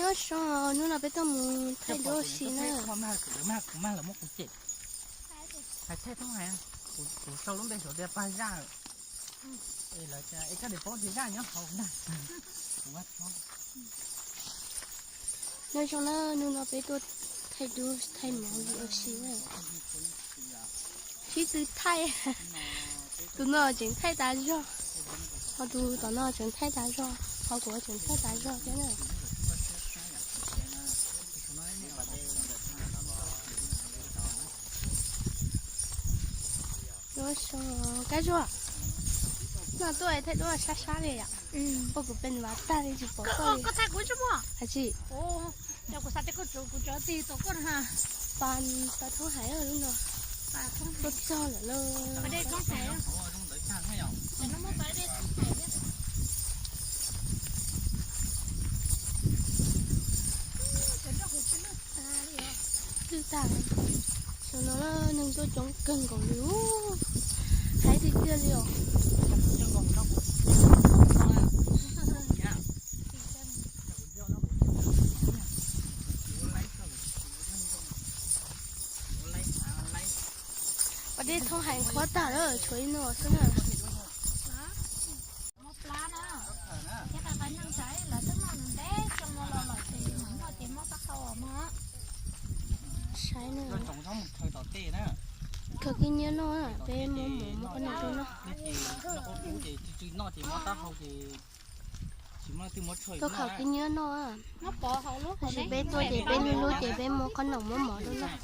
Nyob zoo, hnub no peb tuaj mus thaij duab ua si na. Hais thaij thoob hais, kuv sau lub npe saum tias pag zaj. Es lawv tias es koj niam paub tias zaj nyob hauv ntag. Nyob zoo na, hnub no peb tuaj thaij duab thaij mov ua si na. Sib tw thaij, tus no tseem thaij tas zog, ho tus tom no tseem thaij tas zog, ho kuv tseem thaij tas zog thiab na. Nyob zoo, Kab Zuag, no tuaj thaij duab sab sab li yom? Ua kuv pes npas tag li tsis pom koj li. Hais tsis, pas pas thoob hais lub no, tuaj txog lawm lauj. Twb tag, xyoo no neeg tuaj coob kawg nkaus li, haib tiag tiag li os. Pas dej thoob hais qhuav tag lawm, tshuav ib no xwb na. Saib na, khaws khib nyiab noj, peb muab mov muab qhob noom rau noj. Tuaj khaws khib nyiab noj, tab sis peb tuaj ces peb hlub hlub ces peb muab qhob noom muab mov rau noj.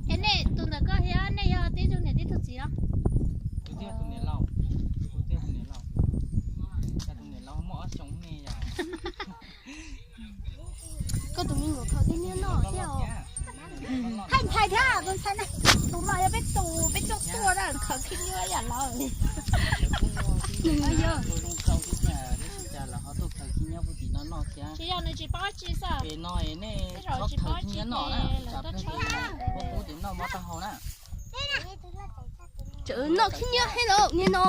Es nej tus ntawm koj thiab nej yog tib tug niam tib tug txiv los? Koj tus me nyuam khaws khib nyiab noj thiab os. Thaij ntshai thiab, tus ntshai na, tus no yog peb tus peb tuaj tuaj na, khaws khib nyiab yam lawv li. Tsis yog nws tsis paub dab tsi xwb, tej zaum tsis paub dab tsi ces lawv tuaj tshawb. Tseem noj khib nyiab thiab los niag no.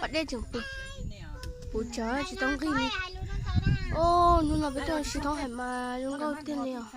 Pas dej tseem puv tsawv tsis tau nqig li. Os, hnub no peb tuaj ua si thoob hais mas zoo nkauj tiag li os.